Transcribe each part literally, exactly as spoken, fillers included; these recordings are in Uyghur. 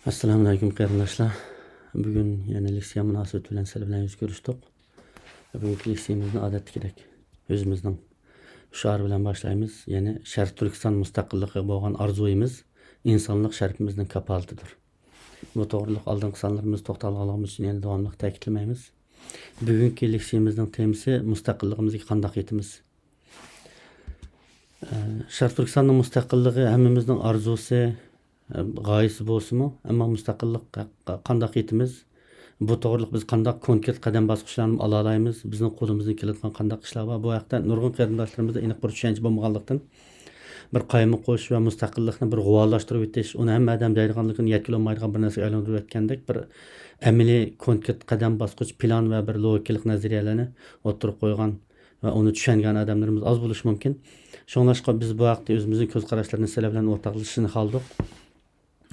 ئەسسالامۇئەلەيكۇم، قېرىنداشلار. بۈگۈن يەنە لېكسىيە مۇناسىۋىتى بىلەن سىلەر بىلەن يۈز كۆرۈشتۇق. بۈگۈنكى لېكسىيىمىزنى ئادەتتىكىدەك ئۆزىمىزنىڭ شوئارى بىلەن باشلايمىز. يەنى شەرقىي تۈركىستان مۇستەقىللىقىغا بولغان ئارزۇيىمىز ئىنسانلىق شەرىپىمىزنىڭ كاپالىتىدۇر. بۇ توغرىلىق ئالدىنقى سانلىرىمىزدا توختالغانلىقىمىز ئۈچۈن يەنە داۋاملىق تەكىتلىمەيمىز. بۈگۈنكى لېكسىيىمىزنىڭ تېمىسى مۇستەقىللىقىمىزغا قانداق يېتىمىز؟ ئە، شەرقىي تۈركىستاننىڭ مۇستەقىللىقى ھەممىمىزنىڭ ئارزۇسى، ئە، غايىسى بولسىمۇ، ئەمما مۇستەقىللىققا قانداق يېتىمىز؟ بۇ توغرىلىق بىز قانداق كونكرېت قەدەم باسقۇچلارنى ئالالايمىز؟ بىزنىڭ قولىمىزدىن كېلىدىغان قانداق ئىشلار بار؟ بۇ ھەقتە نۇرغۇن قېرىنداشلىرىمىزدا ئېنىق بىر چۈشەنچە بولمىغانلىقتىن، بىر قايمۇقۇش ۋە مۇستەقىللىقنى بىر غۇۋالاشتۇرۇۋېتىش، ئۇنى ھەممە ئادەم دەيدىغانلىكىنى يەتكىلى بولمايدىغان بىر نەرسىگە ئايلاندۇرۇۋەتكەندەك بىر ئەمەلىي كونكرېت قەدەم باسقۇچ پىلان ۋە بىر لوگىكىلىق نەزەرىيەلەرنى ئوتتۇرىغا قويغان ۋە ئۇنى چۈشەنگەن ئادەملىرىمىز ئاز بولۇشى مۇمكىن. شۇڭلاشقا بىز بۇ ھەقتە ئۆزىمىزنىڭ كۆز قاراشلىرىنى سىلەر بىلەن ئورتاقلىشىشنى خالىدۇق.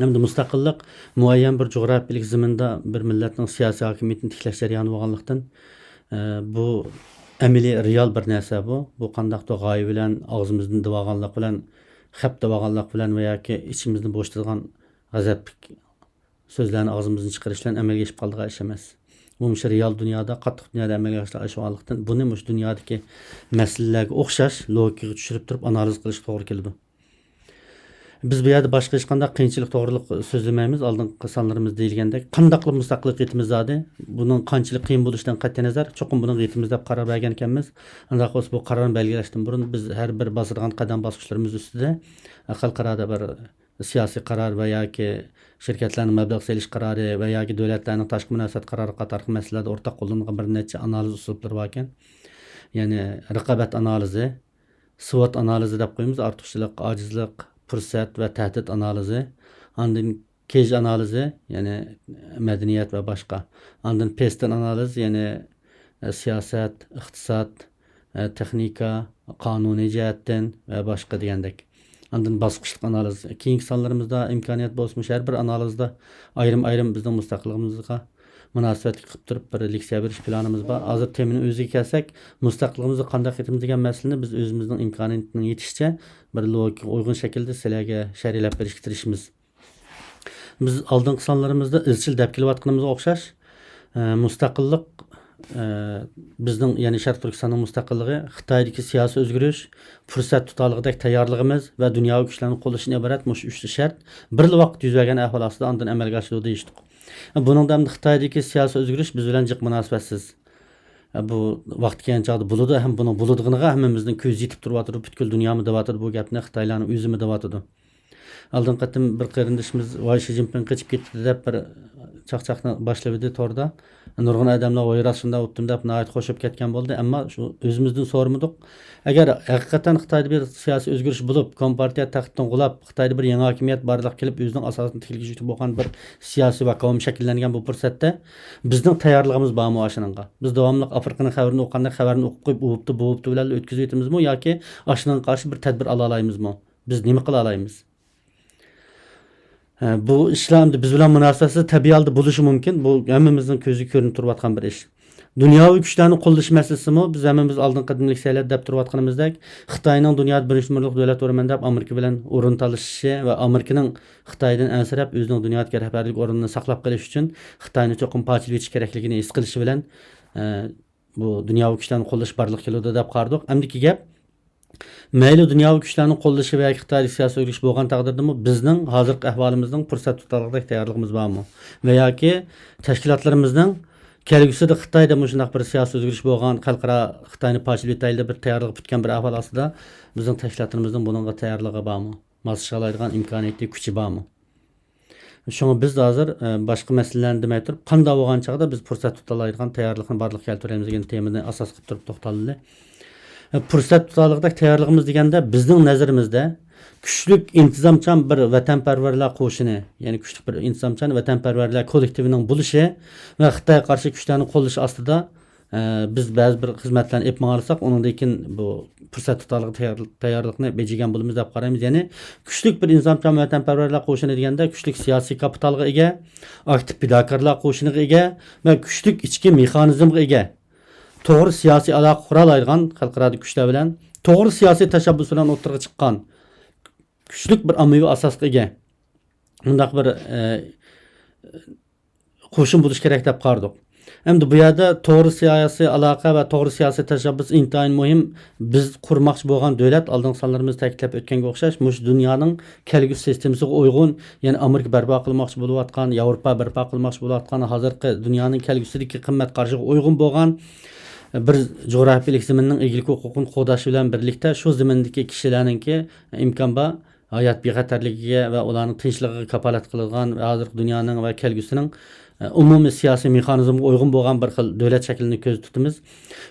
ئەمدى مۇستەقىللىق مۇئەييەن بىر جۇغراپىيەلىك زېمىندا بىر مىللەتنىڭ سىياسىي ھاكىمىيىتىنى تىكلەش جەريانى بولغانلىقتىن، ئە، بۇ ئەمەلىي، رېئال بىر نەرسە بۇ. بۇ قانداقتۇر غايە بىلەن، ئاغزىمىزدىن دەۋالغانلىق بىلەن، خەپ دەۋالغانلىق بىلەن ۋە ياكى ئىچىمىزنى بوشىتىدىغان غەزەپلىك سۆزلەرنى ئاغزىمىزدىن چىقىرىش بىلەن ئەمەلگە ئېشىپ قالىدىغان ئىش ئەمەس. بۇ مۇشۇ رېئال دۇنيادا، قاتتىق دۇنيادا ئەمەلگە ئاشىدىغان ئىش بولغانلىقتىن، بۇنى مۇشۇ دۇنيادىكى مەسىلىلەرگە ئوخشاش لوگىكىغا چۈشۈرۈپ تۇرۇپ ئانالىز قىلىشقا توغرا كېلىدۇ. بىز بۇ يەردە باشقا ھېچقانداق قىيىنچىلىق توغرىلىق سۆزلىمەيمىز. ئالدىنقى سانلىرىمىزدا دېيىلگەندەك، قانداقلا مۇستەقىللىققا يېتىمىز زادى، بۇنىڭ قانچىلىك قىيىن بولۇشىدىن قەتئىينەزەر، چوقۇم بۇنىڭغا يېتىمىز دەپ قارار بەرگەن ئىكەنمىز. ئۇنداق بولسا، بۇ قارارنى بەلگىلەشتىن بۇرۇن، بىز ھەر بىر باسىدىغان قەدەم باسقۇچلىرىمىز ئۈستىدە خەلقئارادا بىر سىياسىي قارار ۋە ياكى شىركەتلەرنىڭ مەبلەغ سېلىش قارارى ۋە ياكى دۆلەتلەرنىڭ تاشقى مۇناسىۋەت قارارى قاتارلىق مەسىلىلەردە ئورتاق قوللىنىدىغان بىر نەچچە ئانالىز ئۇسلۇبلىرى باركەن. يەنى رىقابەت ئانالىزى، سۋوت ئانالىزى دەپ قويىمىز، ئارتۇقچىلىق، ئاجىزلىق، پۇرسەت ۋە تەھدىت ئانالىزى، ئاندىن كېج ئانالىزى، يەنى مەدەنىيەت ۋە باشقا، ئاندىن پېستىن ئانالىز، يەنى، ئە، سىياسەت، ئىقتىساد، ئە، تېخنىكا، قانۇنىي جەھەتتىن ۋە باشقا دېگەندەك. ئاندىن باسقۇچلۇق ئانالىز. كېيىنكى سانلىرىمىزدا ئىمكانىيەت بولسا، مۇشۇ ھەر بىر ئانالىزدا ئايرىم-ئايرىم بىزنىڭ مۇستەقىللىقىمىزغا مۇناسىۋەتلىك قىلىپ تۇرۇپ بىر لېكسىيە بېرىش پىلانىمىز بار. ھازىر تېمىنىڭ ئۆزىگە كەلسەك، مۇستەقىللىقىمىزغا قانداق يېتىمىز دېگەن مەسىلىنى بىز ئۆزىمىزنىڭ ئىمكانىيىتىنىڭ يېتىشىچە بىر لوگىكىغا ئۇيغۇن شەكىلدە سىلەرگە شەرھلەپ بېرىشكە تىرىشىمىز. بىز ئالدىنقى سانلىرىمىزدا ئىزچىل دەپ كېلىۋاتقىنىمىزغا ئوخشاش، ئە، مۇستەقىللىق، ئە، بىزنىڭ، يەنى شەرقىي تۈركىستاننىڭ مۇستەقىللىقى خىتايدىكى سىياسىي ئۆزگىرىش، پۇرسەت تۇتالىغۇدەك تەييارلىقىمىز ۋە دۇنياۋى كۈچلەرنىڭ قوللىشىدىن ئىبارەت مۇشۇ ئۈچ شەرت بىرلا ۋاقىت يۈز بەرگەن ئەھۋال ئاستىدا ئاندىن ئەمەلگە ئاشىدۇ دېيىشتۇق. بۇنىڭدا ئەمدى خىتايدىكى سىياسىي ئۆزگىرىش بىز بىلەن جىق مۇناسىۋەتسىز. بۇ ۋاقتى كەلگەن چاغدا بولىدۇ ھەم بۇنىڭ بولىدىغىنىغا ھەممىمىزنىڭ كۆزى يېتىپ تۇرۇۋاتىدۇ، پۈتكۈل دۇنيامۇ دەۋاتىدۇ بۇ گەپنى، خىتايلارنىڭ ئۆزىمۇ دەۋاتىدۇ. ئالدىنقى قېتىم بىر قېرىندىشىمىز ۋاي شى جىنپىڭ قېچىپ كېتىپتۇ دەپ بىر چاقچاقنى باشلىۋىدى توردا. نۇرغۇن ئادەملەر ۋاي راست شۇنداق ئۇتتۇم دەپ ناھايىتى خوش بولۇپ كەتكەن بولدى. ئەمما شۇ ئۆزىمىزدىن سورىمىدۇق. ئەگەر ھەقىقەتەن خىتايدا بىر سىياسىي ئۆزگىرىش بولۇپ، كومپارتىيە تەختتىن غۇلاپ، خىتايدا بىر يېڭى ھاكىمىيەت بارلىققا كېلىپ، ئۆزىنىڭ ئاساسىنى تىكلىگۈچى بولغان بىر سىياسىي ۋاكۇئۇم شەكىللەنگەن بۇ پۇرسەتتە بىزنىڭ تەييارلىقىمىز بارمۇ ئاشۇنىڭغا؟ بىز داۋاملىق ئافرىقىنىڭ خەۋىرىنى ئوقۇغاندەك خەۋەرنى ئوقۇپ قويۇپ، ئۇ بوپتۇ، بۇ بوپتۇ بىلەن ئۆتكۈزۈۋېتىمىزمۇ ياكى ئاشۇنىڭغا قارشى بىر تەدبىر ئالالايمىزمۇ؟ بىز نېمە قىلالايمىز؟ ھە، بۇ ئىشلار ئەمدى بىز بىلەن مۇناسىۋەتسىز، تەبىئىي ھالدا بولۇشى مۇمكىن. بۇ ھەممىمىزنىڭ كۆزىگە كۆرۈنۈپ تۇرۇۋاتقان بىر ئىش. دۇنياۋى كۈچلەرنى قوللىشى مەسىلىسىمۇ، بىز ھەممىمىز ئالدىنقى قېتىملىك سەھلەدە دەپ تۇرۇۋاتقىنىمىزدەك، خىتاينىڭ دۇنيادا بىرىنچى نومۇرلۇق دۆلەت ئورۇنمەن دەپ ئامېرىكا بىلەن ئورۇن تالىشىشى ۋە ئامېرىكىنىڭ خىتايدىن ئەنسىرەپ، ئۆزىنىڭ دۇنيادىكى رەھبەرلىك ئورنىنى ساقلاپ قېلىش ئۈچۈن خىتاينى چوقۇم پارچىلىۋېتىش كېرەكلىكىنى ھېس قىلىشى بىلەن، ئە، بۇ دۇنياۋى كۈچلەرنى قوللىشى بارلىققا كېلىدۇ دەپ قارىدۇق. ئەمدىكى گەپ، مەيلى دۇنياۋى كۈچلەرنىڭ قوللىشى ۋە خىتايدا سىياسىي ئۆزگىرىش بولغان تەقدىردىمۇ، بىزنىڭ ھازىرقى ئەھۋالىمىزنىڭ پۇرسەت تۇتالىغۇدەك تەييارلىقىمىز بارمۇ؟ ۋە ياكى تەشكىلاتلىرىمىزنىڭ كەلگۈسىدە خىتايدا مۇشۇنداق بىر سىياسىي ئۆزگىرىش بولغان، خەلقئارا خىتاينى پارچىلىۋېتەيلى دەپ بىر تەييارلىقى پۈتكەن بىر ئەھۋال ئاستىدا بىزنىڭ تەشكىلاتلىرىمىزنىڭ بۇنىڭغا تەييارلىقى بارمۇ؟ ماسلىشالايدىغان ئىمكانىيىتى، كۈچى بارمۇ؟ شۇڭا بىز ھازىر، ئە، باشقا مەسىلىلەرنى دېمەي تۇرۇپ، قانداق بولغان چاغدا بىز پۇرسەت تۇتالايدىغان تەييارلىقنى بارلىققا كەلتۈرەيمىز دېگەن تېمىنى ئاساس قىلىپ تۇرۇپ توختالدى. ئە، پۇرسەت تۇتالىغۇدەك تەييارلىقىمىز دېگەندە، بىزنىڭ نەزىرىمىزدە كۈچلۈك، ئىنتىزامچان بىر ۋەتەنپەرۋەرلەر قوشۇنى، يەنى كۈچلۈك بىر ئىنتىزامچان ۋەتەنپەرۋەرلەر كوللېكتىۋىنىڭ بولۇشى ۋە خىتايغا قارشى كۈچلەرنى قوللىشى ئاستىدا، ئە، بىز بەزى بىر خىزمەتلەرنى ئېلىپ ماڭالىساق، ئۇنىڭدىن كېيىن بۇ پۇرسەت تۇتارلىق تەييار-، تەييارلىقنى بېجىگەن بولىمىز دەپ قارايمىز. يەنى كۈچلۈك بىر ئىنتىزامچان ۋەتەنپەرۋەرلەر قوشۇنى دېگەندە، كۈچلۈك سىياسىي كاپىتالغا ئىگە، ئاكتىپ پىداكارلار قوشۇنىغا ئىگە ۋە كۈچلۈك ئىچكى مېخانىزمغا ئىگە، توغرا سىياسىي ئالاقە قۇرالايدىغان خەلقئارادىكى كۈچلەر بىلەن، توغرا سىياسىي تەشەببۇس بىلەن ئوتتۇرىغا چىققان كۈچلۈك بىر ئاممىۋى ئاساسقا ئىگە مۇنداق بىر، ئە، قوشۇن بولۇشى كېرەك دەپ قارىدۇق. ئەمدى بۇ يەردە توغرا سىياسىي ئالاقە ۋە توغرا سىياسىي تەشەببۇس ئىنتايىن مۇھىم. بىز قۇرماقچى بولغان دۆلەت، ئالدىنقى سانلىرىمىزدا تەكىتلەپ ئۆتكەنگە ئوخشاش، مۇشۇ دۇنيانىڭ كەلگۈسى سىستېمىسىغا ئۇيغۇن، يەنى ئامېرىكا بەرپا قىلماقچى بولۇۋاتقان، ياۋروپا بەرپا قىلماقچى بولۇۋاتقان، ھازىرقى دۇنيانىڭ كەلگۈسىدىكى قىممەت قارىشىغا ئۇيغۇن بولغان بىر جۇغراپىيەلىك زېمىننىڭ ئىگىلىك ھوقۇقىنى قوغداش بىلەن بىرلىكتە، شۇ زېمىندىكى كىشىلەرنىڭكى ئىمكان بار ھايات بىخەتەرلىكىگە ۋە ئۇلارنىڭ تىنچلىقىغا كاپالەت قىلىدىغان ۋە ھازىرقى دۇنيانىڭ ۋە كەلگۈسىنىڭ، ئە، ئومۇمىي سىياسىي مېخانىزمىغا ئۇيغۇن بولغان بىر خىل دۆلەت شەكلىنى كۆزدە تۇتىمىز.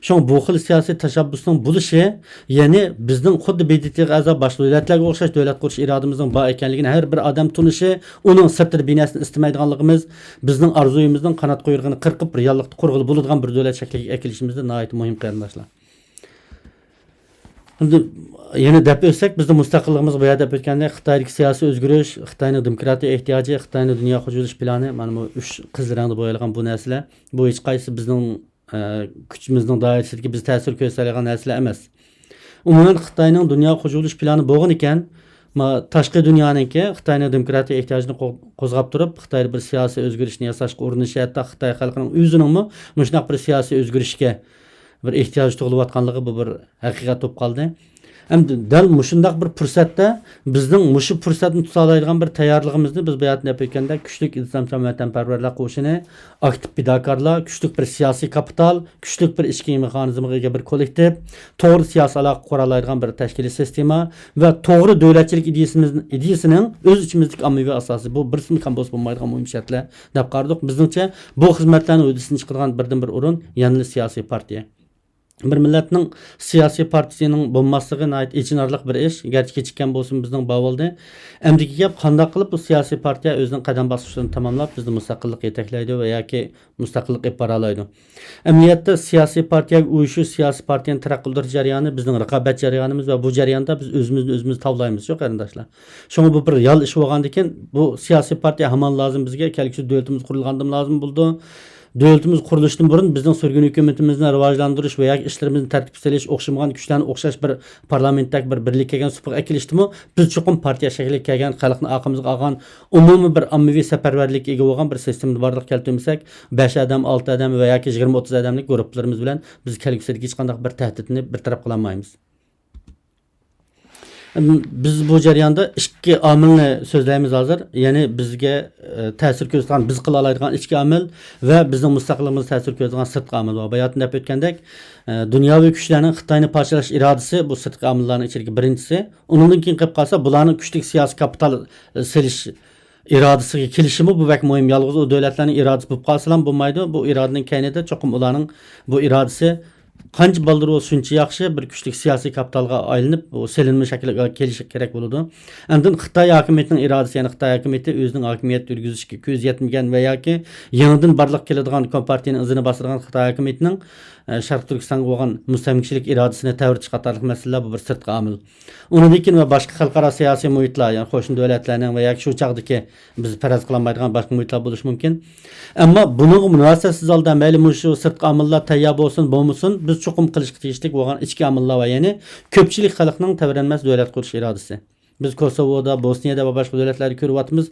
شۇڭا بۇ خىل سىياسىي تەشەببۇسنىڭ بولۇشى، يەنى بىزنىڭ خۇددى ب د ت غا ئەزا باشقا دۆلەتلەرگە ئوخشاش دۆلەت قۇرۇش ئىرادىمىزنىڭ بار ئىكەنلىكىنى ھەر بىر ئادەم تونۇشى، ئۇنىڭ سىرتىدا بىر نەرسىنى ئىستىمەيدىغانلىقىمىز، بىزنىڭ ئارزۇيىمىزنىڭ قانات قويۇرغىنى قىرقىپ، رېئاللىقتا قۇرغىلى بولىدىغان بىر دۆلەت شەكلىگە ئەكېلىشىمىزدە ناھايىتى مۇھىم، قېرىنداشلار. ئەمدى يەنە دەپ ئۆتسەك، بىزنىڭ مۇستەقىللىقىمىز، بايا دەپ ئۆتكەندەك، خىتايدىكى سىياسىي ئۆزگىرىش، خىتاينىڭ دېموكراتىيە ئېھتىياجى، خىتاينىڭ دۇنيا خوجىلىشىش پىلانى، مانا بۇ ئۈچ قىزىل رەڭدە بويالغان بۇ نەرسىلەر، بۇ ھېچقايسىسى بىزنىڭ، ئە، كۈچىمىزنىڭ دائىرىسىدىكى، بىز تەسىر كۆرسىتەلەيدىغان نەرسىلەر ئەمەس. ئومۇمەن، خىتاينىڭ دۇنيا خوجىلىشىش پىلانى بولغىنىكەن، ما، تاشقى دۇنيانىڭكى خىتاينىڭ دېموكراتىيە ئېھتىياجىنى قو-، قوزغاپ تۇرۇپ، خىتايدا بىر سىياسىي ئۆزگىرىشنى ياساشقا ئۇرۇنۇشى، ھەتتا خىتاي خەلقىنىڭ ئۆزىنىڭمۇ مۇشۇنداق بىر سىياسىي ئۆزگىرىشكە بىر ئېھتىياج تۇغۇلۇۋاتقانلىقى، بۇ بىر ھەقىقەت بولۇپ قالدى. ئەمدى دەل مۇشۇنداق بىر پۇرسەتتە بىزنىڭ مۇشۇ پۇرسەتنى تۇتالايدىغان بىر تەييارلىقىمىزنى بىز باياتىن دەپ ئۆتكەندەك، كۈچلۈك ئىنتىزامچان ۋەتەنپەرۋەرلەر قوشۇنى، ئاكتىپ پىداكارلار، كۈچلۈك بىر سىياسىي كاپىتال، كۈچلۈك بىر ئىچكى مېخانىزمغا ئىگە بىر كوللېكتىپ، توغرا سىياسىي ئالاقە قۇرالايدىغان بىر تەشكىلىي سىستېما ۋە توغرا دۆلەتچىلىك ئىدىيىسىمىز-، ئىدىيىسىنىڭ ئۆز ئىچىمىزدىكى ئاممىۋى ئاساسى. بۇ بىرسىمۇ كەم بولسا بولمايدىغان مۇھىم شەرتلەر دەپ قارىدۇق. بىزنىڭچە، بۇ خىزمەتلەرنىڭ ھۆددىسىدىن چىقىدىغان بىردىنبىر ئورۇن يەنىلا سىياسىي پارتىيە. بىر مىللەتنىڭ سىياسىي پارتىيىسىنىڭ بولماسلىقى ناھايىتى ئېچىنارلىق بىر ئىش. گەرچە كېچىككەن بولسىمۇ، بىزنىڭ بار بولدى. ئەمدىكى گەپ، قانداق قىلىپ بۇ سىياسىي پارتىيە ئۆزىنىڭ قەدەم باسقۇچلىرىنى تاماملاپ، بىزنى مۇستەقىللىققا يېتەكلەيدۇ ۋە ياكى مۇستەقىللىققا ئېلىپ بارالايدۇ؟ ئەمەلىيەتتە، سىياسىي پارتىيەگە ئۇيۇشۇش، سىياسىي پارتىيەنى تەرەققىي قىلدۇرۇش جەريانى بىزنىڭ رىقابەت جەريانىمىز ۋە بۇ جەرياندا بىز ئۆزىمىزنى ئۆزىمىز تاۋلايمىز، شۇ قېرىنداشلار. شۇڭا بۇ بىر يال ئىش بولغاندىكىن، بۇ سىياسىي پارتىيە ھامان لازىم بىزگە، كەلگۈسىدە دۆلىتىمىز قۇرۇلغاندىمۇ لازىم بولىدۇ. دۆلىتىمىز قۇرۇلۇشتىن بۇرۇن بىزنىڭ سۈرگۈن ھۆكۈمىتىمىزنى راۋاجلاندۇرۇش ۋە ياكى ئىشلىرىمىزنى تەرتىپكە سېلىش، ئوخشىمىغان كۈچلەرنى ئوخشاش بىر پارلامېنتتەك بىر بىرلىككە كەلگەن سۇپىغا ئەكېلىشتىمۇ، بىز چوقۇم پارتىيە شەكلىگە كەلگەن، خەلقنى ئارقىمىزغا ئالغان، ئومۇمىي بىر ئاممىۋى سەپەرۋەرلىككە ئىگە بولغان بىر سىستېمىنى بارلىققا كەلتۈرمىسەك، بەش ئادەم، ئالتە ئادەم ۋە ياكى يىگىرمە، ئوتتۇز ئادەملىك گۇرۇپپىلىرىمىز بىلەن بىز كەلگۈسىدىكى ھېچقانداق بىر تەھدىتنى بىر تەرەپ قىلالمايمىز. بىز بۇ جەرياندا ئىككى ئامىلنى سۆزلەيمىز ھازىر. يەنى بىزگە، ئە، تەسىر كۆرسىتىدىغان، بىز قىلالايدىغان ئىچكى ئامىل ۋە بىزنىڭ مۇستەقىللىقىمىزغا تەسىر كۆرسىتىدىغان سىرتقى ئامىل بار. باياتىن دەپ ئۆتكەندەك، ئە، دۇنياۋى كۈچلەرنىڭ خىتاينى پارچىلاش ئىرادىسى، بۇ سىرتقى ئامىللارنىڭ ئىچىدىكى بىرىنچىسى. ئۇنىڭدىن كېيىن قېلىپ قالسا، بۇلارنىڭ كۈچلۈك سىياسىي كاپىتال، ئە، سېلىش ئىرادىسىگە كېلىشىمۇ بۇ بەك مۇھىم. يالغۇز ئۇ دۆلەتلەرنىڭ ئىرادىسى بولۇپ قالسىلا بولمايدۇ. بۇ ئىرادىنىڭ كەينىدە چوقۇم ئۇلارنىڭ بۇ ئىرادىسى قانچە بالدۇر بولسا شۇنچە ياخشى بىر كۈچلۈك سىياسىي كاپىتالغا ئايلىنىپ، بۇ سېلىنما شەكلىگە كېلىشى كېرەك بولىدۇ. ئاندىن خىتاي ھاكىمىيىتىنىڭ ئىرادىسى، يەنى خىتاي ھاكىمىيىتى ئۆزىنىڭ ھاكىمىيەت يۈرگۈزۈشكە كۆزى يەتمىگەن ۋە ياكى يېڭىدىن بارلىققا كېلىدىغان كومپارتىيەنىڭ ئىزىنى باسىدىغان خىتاي ھاكىمىيىتىنىڭ، ئە، شەرقىي تۈركىستانغا بولغان مۇستەملىكىچىلىك ئىرادىسىنى تەۋرىتىش قاتارلىق مەسىلىلەر بۇ بىر سىرتقى ئامىل. ئۇنىڭدىن كېيىن ۋە باشقا خەلقئارا سىياسىي مۇھىتلار، يەنى قوشنا دۆلەتلەرنىڭ ۋە ياكى شۇ چاغدىكى بىز پەرەز قىلالمايدىغان باشقا مۇھىتلار بولۇشى مۇمكىن. ئەمما بۇنىڭغا مۇناسىۋەتسىز ھالدا مەيلى مۇشۇ سىرتقى ئامىللار تەييار بولسۇن، بولمىسۇن، بىز چوقۇم قىلىشقا تېگىشلىك بولغان ئىچكى ئامىللار بار، يەنى كۆپچىلىك خەلقنىڭ تەۋرەنمەس دۆلەت قۇرۇش ئىرادىسى. بىز كوسوۋودا، بوسنىيەدە ۋە باشقا دۆلەتلەردە كۆرۈۋاتىمىز.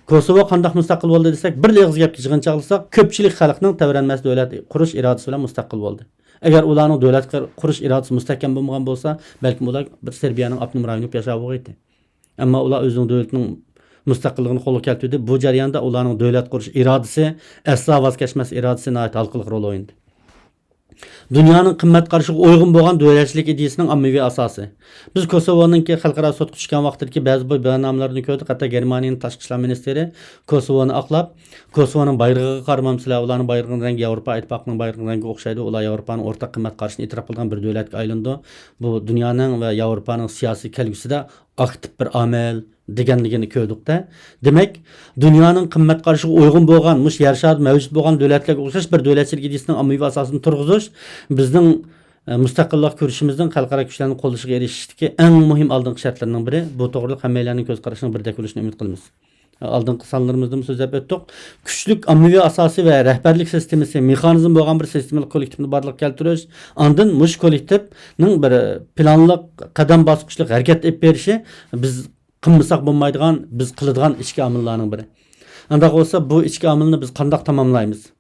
كوسوۋو قانداق مۇستەقىل بولدى دېسەك، بىر ئېغىز گەپكە يىغىنچاقلىساق، كۆپچىلىك خەلقنىڭ تەۋرەنمەس دۆلەت قۇرۇش ئىرادىسى بىلەن مۇستەقىل بولدى. ئەگەر ئۇلارنىڭ دۆلەت قۇرۇش ئىرادىسى مۇستەھكەم بولمىغان بولسا، بەلكىم ئۇلار بىر سېربىيەنىڭ ئاپتونوم رايونى بولۇپ ياشاپ بولغان ئىدى. ئەمما ئۇلار ئۆزىنىڭ دۆلىتىنىڭ مۇستەقىللىقىنى قولغا كەلتۈردى. بۇ جەرياندا ئۇلارنىڭ دۆلەت قۇرۇش ئىرادىسى، ئەسلا ۋاز كەچمەس ئىرادىسى ناھايىتى ھالقىلىق رول ئوينىدى. دۇنيانىڭ قىممەت قارىشىغا ئۇيغۇن بولغان دۆلەتچىلىك ئىدىيىسىنىڭ ئاممىۋى ئاساسى. بىىز كوسوۋونىڭكى خەلقئارا سوتقا چۈشكەن ۋاقتىدىكى بەزى بۇ بەياننامىلەرنى كۆردۇق. ھەتتا گېرمانىيىنىڭ تاشقى ئىشلار مىنىستىرى كوسوۋونى ئاقلاپ، كوسوۋونىڭ بايرىقىغا قارىمامسىلەر، ئۇلارنىڭ بايرىغىنىڭ رەڭگى ياۋروپا ئىتتىپاقىنىڭ بايرىقىنىڭ رەڭگىگە ئوخشايدۇ، ئۇلار ياۋروپانىڭ ئورتاق قىممەت قارىشىنى ئېتىراپ قىلىدىغان بىر دۆلەتكە ئايلىنىدۇ. بۇ دۇنيانىڭ ۋە ياۋروپانىڭ سىياسىي كەلگۈسىدە ئاكتىپ بىر ئامىل دېگەنلىكىنى كۆردۇق-دە. دېمەك، دۇنيانىڭ قىممەت قارىشىغا ئۇيغۇن بولغان، مۇشۇ يەر شارىدا مەۋجۇت بولغان دۆلەتلەرگە ئوخشاش بىر دۆلەتچىلىك ئىدىيىسىنىڭ ئاممىۋى ئاساسىنى تۇرغۇزۇش بىزنىڭ، ئە، مۇستەقىللىق كۈرىشىمىزنىڭ خەلقئارا كۈچلەرنىڭ قوللىشىغا ئېرىشىشتىكى ئەڭ مۇھىم ئالدىنقى شەرتلىرىنىڭ بىرى. بۇ توغرىلىق ھەممەيلەننىڭ كۆز قارىشىنىڭ بىردەك بولۇشىنى ئۈمىد قىلىمىز. ئالدىنقى سانلىرىمىزدىمۇ سۆزلەپ ئۆتتۇق. كۈچلۈك ئاممىۋى ئاساسى ۋە رەھبەرلىك سىستېمىسى، مېخانىزم بولغان بىر سىستېمىلىق كوللېكتىپنى بارلىققا كەلتۈرۈش، ئاندىن مۇشۇ كوللېكتىپنىڭ بىر پىلانلىق، قەدەم باسقۇچلۇق ھەرىكەت ئېلىپ بېرىشى بىز قىلمىساق بولمايدىغان، بىز قىلىدىغان ئىچكى ئامىللارنىڭ بىرى. ئانداق بولسا، بۇ ئىچكى ئامىلنى بىز قانداق تاماملايمىز؟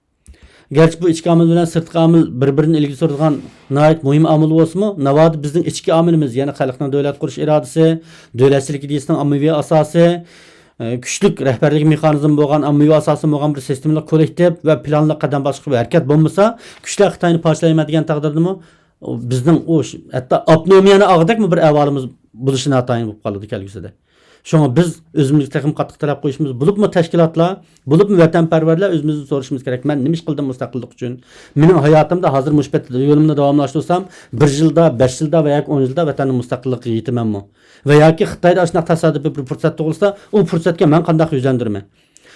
گەرچە بۇ ئىچكى ئامىل بىلەن سىرتقى ئامىل بىر-بىرىنى ئىلگىرى سۈرىدىغان ناھايىتى مۇھىم ئامىل بولسىمۇ، ناۋادا بىزنىڭ ئىچكى ئامىلىمىز، يەنى خەلقنىڭ دۆلەت قۇرۇش ئىرادىسى، دۆلەتچىلىك ئىدىيىسىنىڭ ئاممىۋى ئاساسى، ئە، كۈچلۈك رەھبەرلىك مېخانىزمى بولغان، ئاممىۋى ئاساسى بولغان بىر سىستېمىلىق كوللېكتىپ ۋە پىلانلىق قەدەم باسقۇچ ۋە ھەرىكەت بولمىسا، كۈچلەر خىتاينى پارچىلايمەن دېگەن تەقدىردىمۇ، بىزنىڭ ئۇ ش-، ھەتتا ئاپتونومىيەنى ئالغۇدەكمۇ بىر ئەھۋالىمىز بولۇشى ناتايىن بولۇپ قالىدۇ كەلگۈسىدە. شۇڭا بىز ئۆزىمىزگە تېخىمۇ قاتتىق تەلەپ قويۇشىمىز، بولۇپمۇ تەشكىلاتلار، بولۇپمۇ ۋەتەنپەرۋەرلەر ئۆزىمىزدىن سورىشىمىز كېرەك، مەن نېمە ئىش قىلدىم مۇستەقىللىق ئۈچۈن؟ مېنىڭ ھاياتىمدا ھازىر مۇشۇ پېتى يولۇمنى داۋاملاشتۇرسام، بىر يىلدا، بەش يىلدا ۋە ياكى ئون يىلدا ۋەتەننىڭ مۇستەقىللىقىغا يېتىمەنمۇ؟ ۋە ياكى خىتايدا ئاشۇنداق تاسادىپىي بىر پۇرسەت تۇغۇلسا، ئۇ پۇرسەتكە مەن قانداق يۈزلەندۈرىمەن؟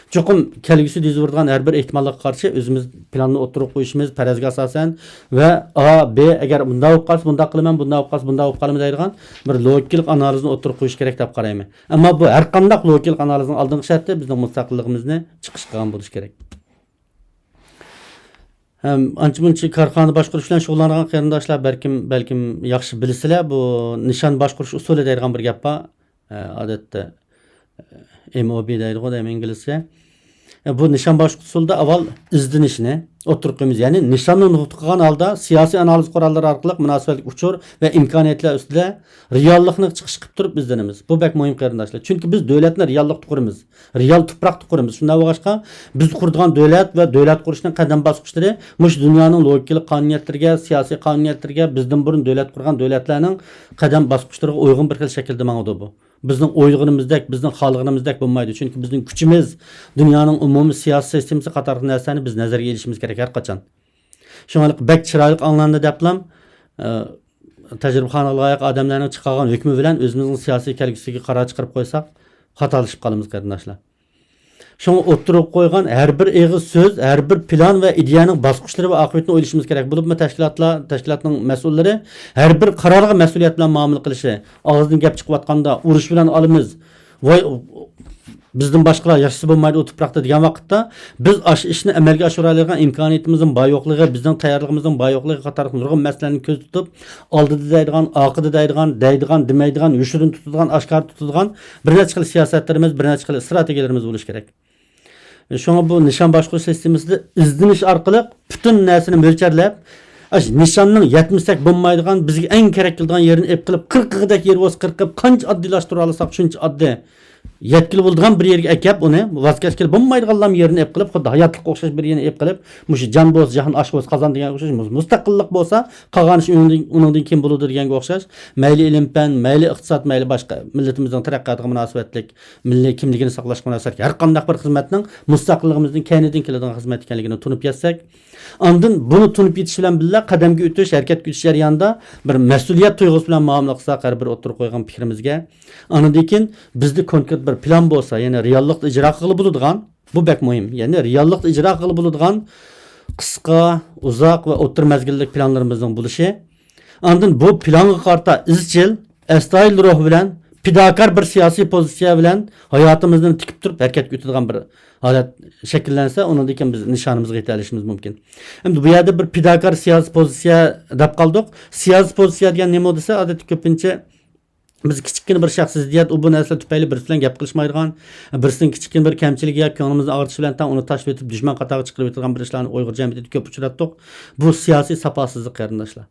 چوقۇم كەلگۈسىدە يۈز بېرىدىغان ھەر بىر ئېھتىماللىققا قارشى ئۆزىمىز پىلاننى ئوتتۇرىغا قويۇشىمىز، پەرەزگە ئاساسەن ۋە ئا، بې، ئەگەر مۇنداق بولۇپ قالسا مۇنداق قىلىمەن، بۇنداق بولۇپ قالسا بۇنداق بولۇپ قالىمەن دەيدىغان بىر لوگىكىلىق ئانالىزنى ئوتتۇرىغا قويۇش كېرەك دەپ قارايمەن. ئەمما بۇ ھەر قانداق لوگىكىلىق ئانالىزنىڭ ئالدىنقى شەرتى بىزنىڭ مۇستەقىللىقىمىزنى چىقىش قىلغان بولۇش كېرەك. ھەم ئانچە-مۇنچە كارخانا باشقۇرۇش بىلەن شۇغۇللانغان قېرىنداشلار بەلكىم، بەلكىم ياخشى بىلىسىلەر، بۇ نىشان باشقۇرۇش ئۇسۇلى دەيدىغان بىر گەپ بار. ئە، ئادەتتە، ئە، ئېم ئو بى دەيدىغۇ، دەيمەن ئىنگلىزچە. ئە، بۇ نىشان باشقۇرۇش ئۇسۇلىدا ئاۋۋال ئىزدىنىشنى ئوتتۇرىغا قويىمىز. يەنى نىشاننى نۇقتا قىلغان ھالدا سىياسىي ئانالىز قوراللىرى ئارقىلىق مۇناسىۋەتلىك ئۇچۇر ۋە ئىمكانىيەتلەر ئۈستىدە رېئاللىقنى چىقىش قىلىپ تۇرۇپ ئىزدىنىمىز. بۇ بەك مۇھىم قېرىنداشلار. چۈنكى بىز دۆلەتنى رېئاللىقتا قۇرىمىز. رېئال تۇپراقتا قۇرىمىز. شۇنداق بولغاچقا، بىز قۇرىدىغان دۆلەت ۋە دۆلەت قۇرۇشنىڭ قەدەم باسقۇچلىرى مۇشۇ دۇنيانىڭ لوگىكىلىق قانۇنىيەتلىرىگە، سىياسىي قانۇنىيەتلىرىگە، بىزدىن بۇرۇن دۆلەت قۇرغان دۆلەتلەرنىڭ قەدەم باسقۇچلىرىغا ئۇيغۇن بىر خىل شەكىلدە ماڭىدۇ بۇ. بىزنىڭ ئويلىغىنىمىزدەك، بىزنىڭ خالىغىنىمىزدەك بولمايدۇ. چۈنكى بىزنىڭ كۈچىمىز دۇنيانىڭ ئومۇمىي سىياسىي سىستېمىسى قاتارلىق نەرسىلەرنى بىز نەزەرگە ئېلىشىمىز كېرەك ھەر قاچان. شۇڭا بەك چىرايلىق ئاڭلاندى دەپلا، ئە، تەجرىبىخانىغا لايىق ئادەملەرنىڭ چىقارغان ھۆكمى بىلەن ئۆزىمىزنىڭ سىياسىي كەلگۈسىگە قارار چىقىرىپ قويساق، خاتالىشىپ قالىمىز، قېرىنداشلار. شۇڭا ئوتتۇرىغا قويغان ھەر بىر ئېغىز سۆز، ھەر بىر پىلان ۋە ئىدىيەنىڭ باسقۇچلىرى ۋە ئاقىۋىتىنى ئويلىشىمىز كېرەك. بولۇپمۇ تەشكىلاتلار، تەشكىلاتنىڭ مەسئۇللىرى ھەر بىر قارارغا مەسئۇلىيەت بىلەن مۇئامىلە قىلىشى، ئاغزىدىن گەپ چىقىۋاتقاندا، ئۇرۇش بىلەن ئالىمىز، ۋاي، بىزدىن باشقىلار ياشىسا بولمايدۇ ئۇ تۇپراقتا دېگەن ۋاقىتتا، بىز ئاشۇ ئىشنى ئەمەلگە ئاشۇرالايدىغان ئىمكانىيىتىمىزنىڭ بار يوقلۇقى، بىزنىڭ تەييارلىقىمىزنىڭ بار يوقلۇقى قاتارلىق نۇرغۇن مەسىلىلەرنى كۆزدە تۇتۇپ، ئالدىدا دەيدىغان، ئارقىدا دەيدىغان، دەيدىغان، دېمەيدىغان، يوشۇرۇن تۇتىدىغان، ئاشكارا تۇتىدىغان بىر نەچچە خىل سىياسەتلىرىمىز، بىر نەچچە خىل ئىستراتېگىيەلىرىمىز بولۇشى كېرەك. شۇڭا بۇ نىشان باشقۇرۇش سىستېمىسىدا ئىزدىنىش ئارقىلىق پۈتۈن نەرسىنى مۆلچەرلەپ، ئاشۇ نىشاننىڭ يەتمىسەك بولمايدىغان، بىزگە ئەڭ كېرەك كېلىدىغان يېرىنى ئېلىپ قېلىپ، قىرىقىغىدەك يېرى بولسا قىرىقىپ، قانچە ئاددىيلاشتۇرالىساق شۇنچە ئاددىي. يەتكىلى بولىدىغان بىر يەرگە ئەكەپ ئۇنى، ۋاز كەچكىلى بولمايدىغانلام يېرىنى ئېلىپ قېلىپ، خۇددى ھاياتلىققا ئوخشاش بىر يېرىنى ئېلىپ قېلىپ، مۇشۇ جان بولسا جاھان ئاش بولسا قازان دېگەن ئوخشاش، مۇ-، مۇستەقىللىق بولسا قالغان ئىش ئۇنىڭدىن، ئۇنىڭدىن كېيىن بولىدۇ دېگەنگە ئوخشاش، مەيلى ئىلىم پەن، مەيلى ئىقتىساد، مەيلى باشقا مىللىتىمىزنىڭ تەرەققىياتىغا مۇناسىۋەتلىك، مىللىي كىملىكىنى ساقلاشقا مۇناسىۋەتلىك ھەر قانداق بىر خىزمەتنىڭ مۇستەقىللىقىمىزدىن كەينىدىن كېلىدىغان خىزمەت ئىكەنلىكىنى تونۇپ يەتسەك، ئاندىن بۇنى تونۇپ يېتىش بىلەن بىللە قەدەمگە ئۆتۈش، ھەرىكەتكە ئۆتۈش جەريانىدا بىر مەسئۇلىيەت تۇيغۇسى بىلەن مۇئامىلە قىلساق، ھەر بىر ئوتتۇرىغا قويغان پىكرىمىزگە، ئاندىن كېيىن بىزدە كونكرېت بىر پىلان بولسا، يەنى رېئاللىقتا ئىجرا قىلغىلى بولىدىغان، بۇ بەك مۇھىم، يەنى رېئاللىقتا ئىجرا قىلغىلى بولىدىغان قىسقا، ئۇزاق ۋە ئوتتۇرا مەزگىللىك پىلانلىرىمىزنىڭ بولۇشى، ئاندىن بۇ پىلانغا قارىتا ئىزچىل، ئەستايىدىل روھ بىلەن، پىداكار بىر سىياسىي پوزىتسىيە بىلەن ھاياتىمىزنى تىكىپ تۇرۇپ ھەرىكەتكە ئۆتىدىغان بىر ھالەت شەكىللەنسە، ئۇنىڭدىن كېيىن بىز نىشانىمىزغا يېتەلىشىمىز مۇمكىن. ئەمدى بۇ يەردە بىر پىداكار سىياسىي پوزىتسىيە دەپ قالدۇق. سىياسىي پوزىتسىيە دېگەن نېمە دېسە، ئادەتتە كۆپىنچە بىز كىچىككىنە بىر شەخسىي زىددىيەت، ئۇ بۇ نەرسىلەر تۈپەيلى بىرسى بىلەن گەپ قىلىشمايدىغان، بىرسىنىڭ كىچىككىنە بىر كەمچىلىكى ياكى كۆڭلىمىزنى ئاغرىتىشى بىلەن تەڭ ئۇنى تاشلىۋېتىپ، دۈشمەن قاتارىغا چىقىرىۋېتىدىغان بىر ئىشلارنى ئۇيغۇر جەمئىيىتىدە كۆپ ئۇچراتتۇق. بۇ سىياسىي ساپاسىزلىق، قېرىنداشلار.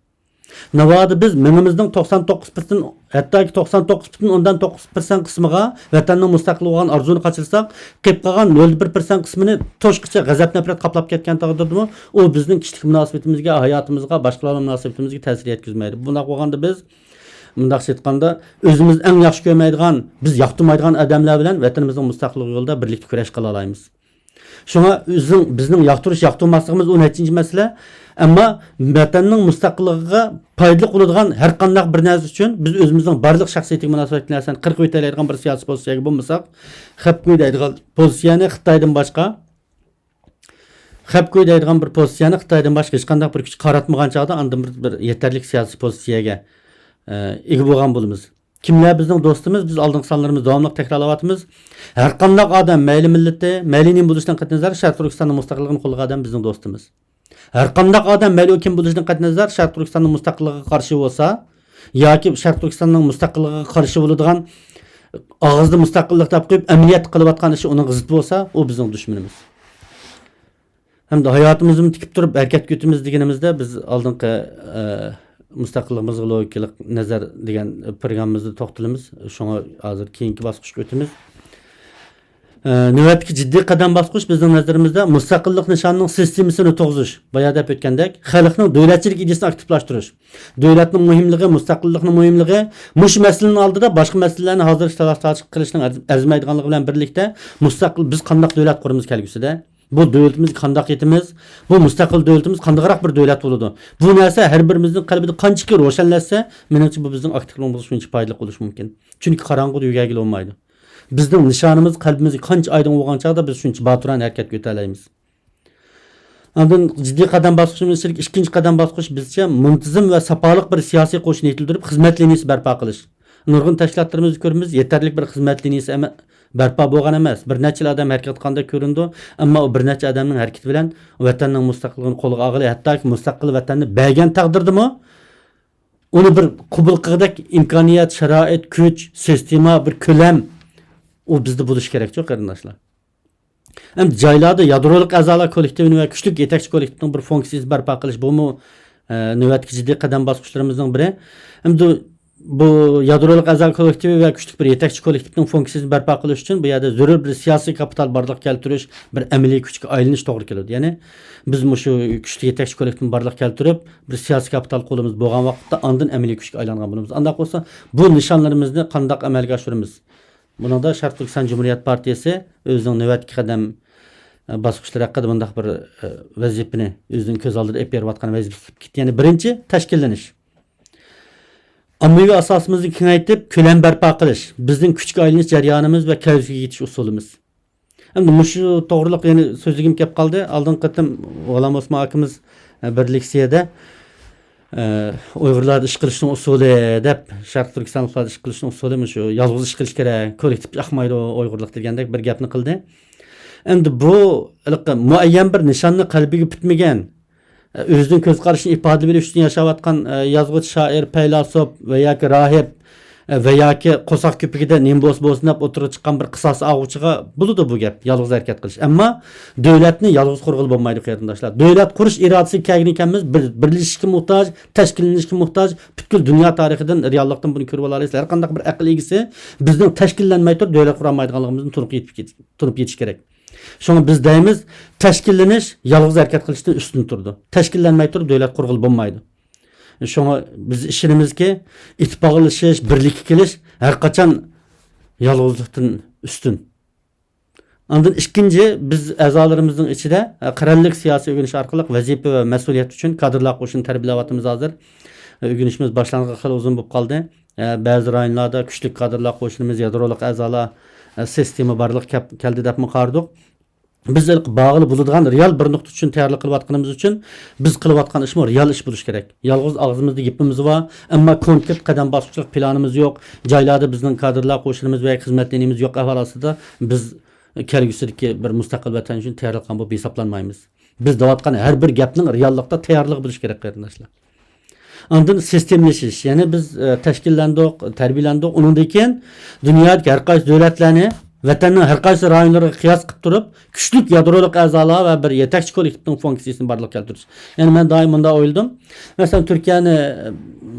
ناۋادا بىز مېڭىمىزنىڭ توقسان توققۇز پىرسەنت، ھەتتاكى توقسان توققۇز پۈتۈن ئوندىن توققۇز پىرسەنت قىسمىغا ۋەتەننىڭ مۇستەقىللىقى بولغان ئارزۇنى قاچۇرساق، قېلىپ قالغان نۆل بىر پىرسەنت قىسمىنى توشقىچە غەزەپ-نەپرەت قاپلاپ كەتكەن تەقدىردىمۇ، ئۇ بىزنىڭ كىشىلىك مۇناسىۋىتىمىزگە، ھاياتىمىزغا، باشقىلار بىلەن مۇناسىۋىتىمىزگە تەسىر يەتكۈزمەيدۇ. بۇنداق بولغاندا بىز، مۇنداقچە ئېيتقاندا، ئۆزىمىز ئەڭ ياخشى كۆرمەيدىغان، بىز ياقتۇرمايدىغان ئادەملەر بىلەن ۋەتىنىمىزنىڭ مۇستەقىللىقى يولىدا بىرلىكتە كۈرەش قىلالايمىز. شۇڭا ئۆزىنىڭ، بىزنىڭ ياقتۇرۇش، ياقتۇرماسلىقىمىز ئۇ نەچچىنچى مەسىلە. ئەمما ۋەتەننىڭ مۇستەقىللىقىغا پايدىلىق بولىدىغان ھەر قانداق بىر نەرسە ئۈچۈن بىز ئۆزىمىزنىڭ بارلىق شەخسىيىتىگە مۇناسىۋەتلىك نەرسىلەرنى قىرىپ ئۆتەلەيدىغان بىر سىياسىي پوزىتسىيەگە بولمىساق، خەپ قويدايدىغان پوزىتسىيەنى خىتايدىن باشقا، خەپ قويدايدىغان بىر پوزىتسىيەنى خىتايدىن باشقا ھېچقانداق بىر كۈچ قاراتمىغان چاغدا ئاندىن بىر، بىر يېتەرلىك سىياسىي پوزىتسىيەگە، ئە، ئىگە بولغان بولىمىز. كىملەر بىزنىڭ دوستىمىز؟ بىز ئالدىنقى سانلىرىمىزدا داۋاملىق تەكرارلاۋاتىمىز. ھەر قانداق ئادەم، مەيلى مىللىتى، مەيلى نېمە بولۇشىدىن قەتئىينەزەر، شەرقىي تۈركىستاننىڭ مۇستەقىللىقىنى قوللىغان ئادەم بىزنىڭ دوستىمىز. ھەر قانداق ئادەم، مەيلى ئۇ كىم بولۇشىدىن قەتئىينەزەر، شەرقىي تۈركىستاننىڭ مۇستەقىللىقىغا قارشى بولسا ياكى شەرقىي تۈركىستاننىڭ مۇستەقىللىقىغا قارشى بولىدىغان، ئاغزىدا مۇستەقىللىق دەپ قويۇپ، ئەمەلىيەتتە قىلىۋاتقان ئىشى ئۇنىڭغا زىت بولسا، ئۇ بىزنىڭ دۈشمىنىمىز. ھەمدە ھاياتىمىزنى تىكىپ تۇرۇپ ھەرىكەتكە ئۆتىمىز دېگىنىمىزدە، بىز ئالدىنقى، ئە، مۇستەقىللىقىمىزغا لوگىكىلىق نەزەر دېگەن پروگراممىمىزدا توختىلىمىز. شۇڭا ھازىر كېيىنكى باسقۇچقا ئۆتىمىز. ئە، نۆۋەتتىكى جىددىي قەدەم باسقۇچ بىزنىڭ نەزىرىمىزدە مۇستەقىللىق نىشانىنىڭ سىستېمىسىنى تۇرغۇزۇش. بايا دەپ ئۆتكەندەك، خەلقنىڭ دۆلەتچىلىك ئىدىيىسىنى ئاكتىپلاشتۇرۇش. دۆلەتنىڭ مۇھىملىقى، مۇستەقىللىقنىڭ مۇھىملىقى، مۇشۇ مەسىلىنىڭ ئالدىدا باشقا مەسىلىلەرنى ھازىرلىشىش، تالاش-تارتىش قىلىشنىڭ ئەرز-، ئەرزىمەيدىغانلىقى بىلەن بىرلىكتە، مۇستەقىل، بىز قانداق دۆلەت قۇرىمىز كەلگۈسىدە؟ بۇ دۆلىتىمىزگە قانداق يېتىمىز؟ بۇ مۇستەقىل دۆلىتىمىز قانداقراق بىر دۆلەت بولىدۇ؟ بۇ نەرسە ھەر بىرىمىزنىڭ قەلبىدە قانچىكى روشەنلەشسە، مېنىڭچە بۇ بىزنىڭ ئاكتىپلىقىمىزغا شۇنچە پايدىلىق بولۇشى مۇمكىن. چۈنكى قاراڭغۇدا يۈرگەنگىلى بولمايدۇ. بىزنىڭ نىشانىمىز قەلبىمىزگە قانچە ئايدىڭ بولغان چاغدا بىز شۇنچە باتۇرانە ھەرىكەتكە ئۆتەلەيمىز. ئاندىن جىددىي قەدەم باسقۇچىمىز ئىچىدىكى ئىككىنچى قەدەم باسقۇچ بىزچە مۇنتىزىم ۋە ساپالىق بىر سىياسىي قوشۇن يېتىلدۈرۈپ، خىزمەت لىنىيىسى بەرپا قىلىش. نۇرغۇن تەشكىلاتلىرىمىزدا كۆرىمىز، يېتەرلىك بىر خىزمەت لىنىيىسى ئەمە-، بەرپا بولغان ئەمەس. بىر نەچچىلا ئادەم ھەرىكەت قىلغاندەك كۆرۈنىدۇ، ئەمما ئۇ بىر نەچچە ئادەمنىڭ ھەرىكىتى بىلەن ۋەتەننىڭ مۇستەقىللىقىنى قولغا ئالغىلى، ھەتتاكى مۇستەقىل ۋەتەننى بەرگەن تەقدىردىمۇ، ئۇنى بىر قوبۇل قىلغۇدەك ئىمكانىيەت، شارائىت، كۈچ، سىستېما، بىر كۆلەم، ئۇ بىزدە بولۇشى كېرەكچۇ، قېرىنداشلار. ئەمدى جايلاردا يادرولۇق ئەزالار كوللېكتىپىنى ۋە كۈچلۈك يېتەكچى كوللېكتىپنىڭ بىر فۇنكسىيىسىنى بەرپا قىلىش، بۇمۇ، ئە، نۆۋەتتىكى جىددىي قەدەم باسقۇچلىرىمىزنىڭ بىرى. ئەمدى بۇ يادرولۇق ئەزا كوللېكتىپى ۋە كۈچلۈك بىر يېتەكچى كوللېكتىپنىڭ فۇنكسىيىسىنى بەرپا قىلىش ئۈچۈن بۇ يەردە زۆرۈر بىر سىياسىي كاپىتال بارلىققا كەلتۈرۈش، بىر ئەمەلىي كۈچكە ئايلىنىش توغرا كېلىدۇ. يەنى بىز مۇشۇ كۈچلۈك يېتەكچى كوللېكتىپنى بارلىققا كەلتۈرۈپ، بىر سىياسىي كاپىتال قولىمىزدا بولغان ۋاقىتتا ئاندىن ئەمەلىي كۈچكە ئايلانغان بولىمىز. ئانداق بولسا بۇ نىشانلىرىمىزنى قانداق ئەمەلگە ئاشۇرىمىز؟ بۇنىڭدا شەرقىي تۈركىستان جۇمھۇرىيەت پارتىيەسى ئۆزىنىڭ نۆۋەتتىكى قەدەم، ئە، باسقۇچلىرى ھەققىدە مۇنداق بىر، ئە، ۋەزىپىنى ئۆزىنىڭ كۆز ئالدىدا ئېلىپ بېرىۋاتقان ۋەزىپىسى بولۇپ كەتتى. يەنى بىرىنچى، تەشكىللىنىش. ئاممىۋى ئاساسىمىزنى كېڭەيتىپ، كۆلەم بەرپا قىلىش، بىزنىڭ كۈچكە ئايلىنىش جەريانىمىز ۋە كەلگۈسىگە يېتىش ئۇسۇلىمىز. ئەمدى مۇشۇ توغرىلىق يەنە سۆزلىگۈم كەپ قالدى. ئالدىنقى قېتىم غۇلام ئوسمان ئاكىمىز، ئە، بىر لېكسىيەدە، ئە، ئۇيغۇرلاردا ئىش قىلىشنىڭ ئۇسۇلى دەپ، شەرقىي تۈركىستانلىقلاردا ئىش قىلىشنىڭ ئۇسۇلى مۇشۇ يالغۇز ئىش قىلىش كېرەك، كوللېكتىپ ئىش ئاقمايدۇ ئۇيغۇرلۇق دېگەندەك بىر گەپنى قىلدى. ئەمدى بۇ ھېلىقى مۇئەييەن بىر نىشاننى قەلبىگە پۈتمىگەن، ئۆزىنىڭ كۆز قارىشىنى ئىپادىلىۋېلىش ئۈچۈن ياشاۋاتقان، ئە، يازغۇچى، شائىر، پەيلاسوپ ۋە ياكى راھىب، ئە، ۋە ياكى قورساق كۆپۈكىدە نېمە بولسا بولسۇن دەپ ئوتتۇرىغا چىققان بىر قىساس ئاغۇچىغا بولىدۇ بۇ گەپ، يالغۇز ھەرىكەت قىلىش. ئەمما دۆلەتنى يالغۇز قۇرغىلى بولمايدۇ، قېرىنداشلار. دۆلەت قۇرۇش ئىرادىسىگە كەلگىنى كەلمىز، بىر، بىرلىشىشكە موھتاج، تەشكىللىنىشكە موھتاج. پۈتكۈل دۇنيا تارىخىدىن، رېئاللىقتىن بۇنى كۆرۈۋالالايسىز. ھەر قانداق بىر ئەقىل ئىگىسى بىزنىڭ تەشكىللەنمەي تۇرۇپ دۆلەت قۇرالمايدىغانلىقىمىزنى تونۇپ يېتىپ كېتىش، تونۇپ يېتىش كېرەك. شۇڭا بىز دەيمىز، تەشكىللىنىش يالغۇز ھەرىكەت قىلىشتىن ئۈستۈن تۇرىدۇ. تەشكىللەنمەي تۇرۇپ دۆلەت قۇرغىلى بولمايدۇ. شۇڭا بىز ئىشىنىمىزكى، ئىتتىپاقلىشىش، بىرلىككە كېلىش ھەر قاچان يالغۇزلۇقتىن ئۈستۈن. ئاندىن ئىككىنچى، بىز ئەزالىرىمىزنىڭ ئىچىدە، ئە، قەرەللىك سىياسىي ئۆگىنىش ئارقىلىق ۋەزىپە ۋە مەسئۇلىيەت ئۈچۈن كادىرلار قوشۇنى تەربىيەلەۋاتىمىز ھازىر. ئۆگىنىشىمىز باشلانغىلى خېلى ئۇزۇن بولۇپ قالدى. ئە، بەزى رايونلاردا كۈچلۈك كادىرلار قوشۇنىمىز، يادرولۇق ئەزالار، ئە، سىستېما بارلىققا كەپ-، كەلدى دەپمۇ قارىدۇق. بىز ھېلىقى بارغىلى بولىدىغان رېئال بىر نۇقتا ئۈچۈن تەييارلىق قىلىۋاتقىنىمىز ئۈچۈن بىز قىلىۋاتقان ئىشمۇ رېئال ئىش بولۇشى كېرەك. يالغۇز ئاغزىمىزدا گېپىمىز بار، ئەمما كونكرېت قەدەم باسقۇچلۇق پىلانىمىز يوق. جايلاردا بىزنىڭ كادىرلار قوشۇنىمىز ۋە خىزمەت لىنىيىمىز يوق ئەھۋال ئاستىدا بىز كەلگۈسىدىكى بىر مۇستەقىل ۋەتەن ئۈچۈن تەييارلىق قىلغان بولۇپ ھېسابلانمايمىز. بىز دەۋاتقان ھەر بىر گەپنىڭ رېئاللىقتا تەييارلىقى بولۇشى كېرەك، قېرىنداشلار. ئاندىن سىستېمىلىشىش، يەنى بىز، ئە، تەشكىللەندۇق، تەربىيەلەندۇق، ئۇنىڭدىن كېيىن دۇنيادىكى ھەر قايسى دۆلەتلەرنى ۋەتەننىڭ ھەر قايسى رايونلىرىغا قىياس قىلىپ تۇرۇپ، كۈچلۈك يادرولۇق ئەزالار ۋە بىر يېتەكچى كوللېكتىپنىڭ فۇنكسىيىسىنى بارلىققا كەلتۈرۈش. يەنى مەن دائىم مۇنداق ئويلىدىم. مەسىلەن، تۈركىيەنى،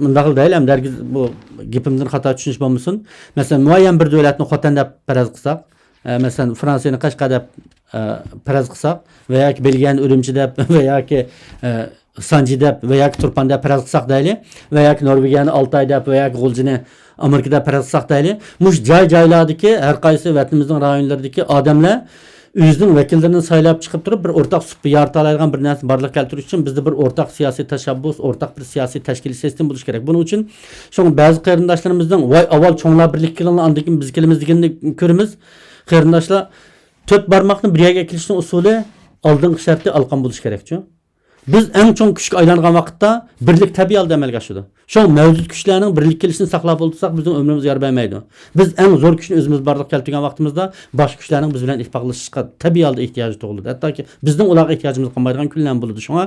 مۇنداق دەيلى، ئەمدى ھەرگىز بۇ گېپىمدىن خاتا چۈشىنىش بولمىسۇن. مەسىلەن، مۇئەييەن بىر دۆلەتنى خوتەن دەپ پەرەز قىلساق، ئە، مەسىلەن، فرانسىيەنى قەشقەر دەپ، ئە، پەرەز قىلساق ۋە ياكى بېلگىيەنى ئۈرۈمچى دەپ ۋە ياكى، ئە، سانجى دەپ ۋە ياكى تۇرپان دەپ پەرەز قىلساق دەيلى، ۋە ياكى نورۋېگىيەنى ئالتاي دەپ ۋە ياكى غۇلجىنى ئامېرىكا دەپ پەرەز قىلساق دەيلى، مۇشۇ جاي-جايلاردىكى ھەر قايسى ۋەتىنىمىزنىڭ رايونلىرىدىكى ئادەملەر ئۆزىنىڭ ۋەكىللىرىنى سايلاپ چىقىپ تۇرۇپ، بىر ئورتاق سۇپا يارىتالايدىغان بىر نەرسىنى بارلىققا كەلتۈرۈش ئۈچۈن بىزدە بىر ئورتاق سىياسىي تەشەببۇس، ئورتاق بىر سىياسىي تەشكىلىي سىستېما بولۇشى كېرەك. بۇنىڭ ئۈچۈن شۇڭا بەزى قېرىنداشلىرىمىزنىڭ، ۋاي، ئاۋۋال چوڭلار بىرلىككە كېلىڭلار، ئاندىن كېيىن بىز كېلىمىز، دېگىنىنى كۆرىمىز. قېرىنداشلار، تۆت بارماقنى بىر يەرگە ئەكېلىشنىڭ ئۇسۇلى، ئالدىنقى شەرتى ئالىقان بولۇشى كېرەكچۇ؟ بىز ئەڭ چوڭ كۈچكە ئايلانغان ۋاقىتتا بىرلىك تەبىئىي ھالدا ئەمەلگە ئاشىدۇ. شۇڭا مەۋجۇت كۈچلەرنىڭ بىرلىككە كېلىشىنى ساقلاپ ئولتۇرساق، بىزنىڭ ئۆمرىمىز يار بەرمەيدۇ. بىز ئەڭ زور كۈچنى ئۆزىمىز بارلىققا كەلتۈرگەن ۋاقتىمىزدا، باشقا كۈچلەرنىڭ بىز بىلەن ئىتتىپاقلىشىشقا تەبىئىي ھالدا ئېھتىياجى تۇغۇلىدۇ. ھەتتاكى بىزنىڭ ئۇلارغا ئېھتىياجىمىز قالمايدىغان كۈنلەرمۇ بولىدۇ. شۇڭا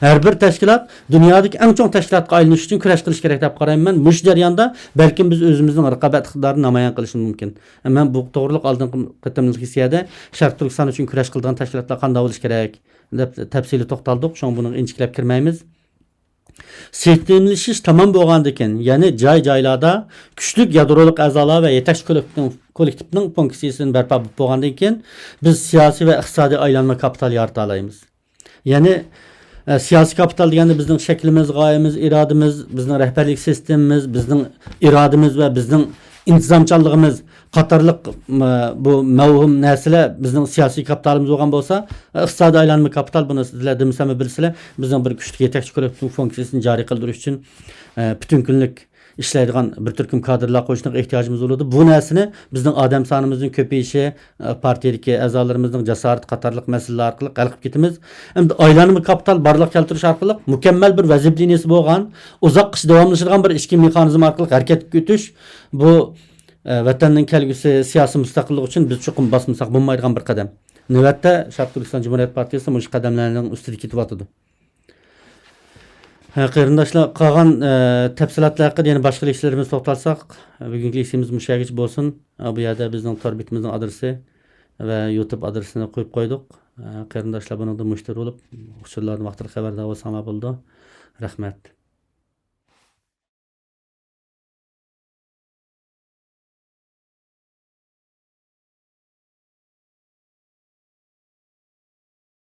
ھەر بىر تەشكىلات دۇنيادىكى ئەڭ چوڭ تەشكىلاتقا ئايلىنىش ئۈچۈن كۈرەش قىلىش كېرەك دەپ قارايمەن. مۇشۇ جەرياندا بەلكىم بىز ئۆزىمىزنىڭ رىقابەت ئىقتىدارىنى نامايان قىلىشىمىز مۇمكىن. مەن بۇ توغرىلىق ئالدىنقى قېتىملىق سېسسىيەدە شەرقىي تۈركىستان ئۈچۈن كۈرەش قىلىدىغان تەشكىلاتلار قانداق بولۇشى كېرەك دەپ تەپسىلىي توختالدۇق. شۇڭا بۇنىڭغا ئىنچىكىلەپ كىرمەيمىز. سىستېمىلىشىش تامام بولغاندىن كېيىن، يەنى جاي-جايلاردا كۈچلۈك يادرولۇق ئەزالار ۋە يېتەكچى كوللېكتىپنىڭ، كوللېكتىپنىڭ فۇنكسىيىسىنى بەرپا بولغاندىن كېيىن، بىز سىياسىي ۋە ئىقتىسادىي ئايلانما كاپىتال يارىتالايمىز. يەنى، ئە، سىياسىي كاپىتال دېگەندە بىزنىڭ شەكلىمىز، غايىمىز، ئىرادىمىز، بىزنىڭ رەھبەرلىك سىستېمىمىز، بىزنىڭ ئىرادىمىز ۋە بىزنىڭ ئىنتىزامچانلىقىمىز قاتارلىق، مە-، بۇ مەۋھۇم نەرسىلەر بىزنىڭ سىياسىي كاپىتالىمىز بولغان بولسا، ئىقتىسادىي ئايلانما كاپىتال، بۇنى سىلەر دېمىسەممۇ بىلىسىلەر، بىزنىڭ بىر كۈچلۈك يېتەكچى كوللېكتىپ فۇنكسىيىسىنى جارى قىلدۇرۇش ئۈچۈن، ئە، پۈتۈن كۈنلۈك ئىشلەيدىغان بىر تۈركۈم كادىرلار قوشۇنىغا ئېھتىياجىمىز بولىدۇ. بۇ نەرسىنى بىزنىڭ ئادەم سانىمىزنىڭ كۆپىيىشى، پارتىيەدىكى ئەزالىرىمىزنىڭ جاسارىتى قاتارلىق مەسىلىلەر ئارقىلىق ھەل قىلىپ كېتىمىز. ئەمدى ئايلانما كاپىتال بارلىققا كەلتۈرۈش ئارقىلىق مۇكەممەل بىر ۋەزىپە لىنىيىسى بولغان، ئۇزاققىچە داۋاملىشىدىغان بىر ئىچكى مېخانىزم ئارقىلىق ھەرىكەتكە ئۆتۈش، بۇ، ئە، ۋەتەننىڭ كەلگۈسى سىياسىي مۇستەقىللىقى ئۈچۈن بىز چوقۇم باسمىساق بولمايدىغان بىر قەدەم. نۆۋەتتە، شەرقىي تۈركىستان جۇمھۇرىيەت پارتىيىسى مۇشۇ قەدەملەرنىڭ ئۈستىدە كېتىۋاتىدۇ. ھە، قېرىنداشلار، قالغان، ئە، تەپسىلاتلار ھەققىدە يەنە باشقا لېكسىيەلىرىمىزدە توختالساق، بۈگۈنكى لېكسىيەمىز مۇشۇ يەرگىچە بولسۇن. بۇ يەردە بىزنىڭ تور بېتىمىزنىڭ ئادرېسى ۋە يۇتۇب ئادرېسىنى قويۇپ قويدۇق. قېرىنداشلار بۇنىڭدىن مۇشتەرى بولۇپ، ئۇچۇرلاردىن ۋاقتىدا خەۋەردار بولساڭلار بولىدۇ. رەھمەت.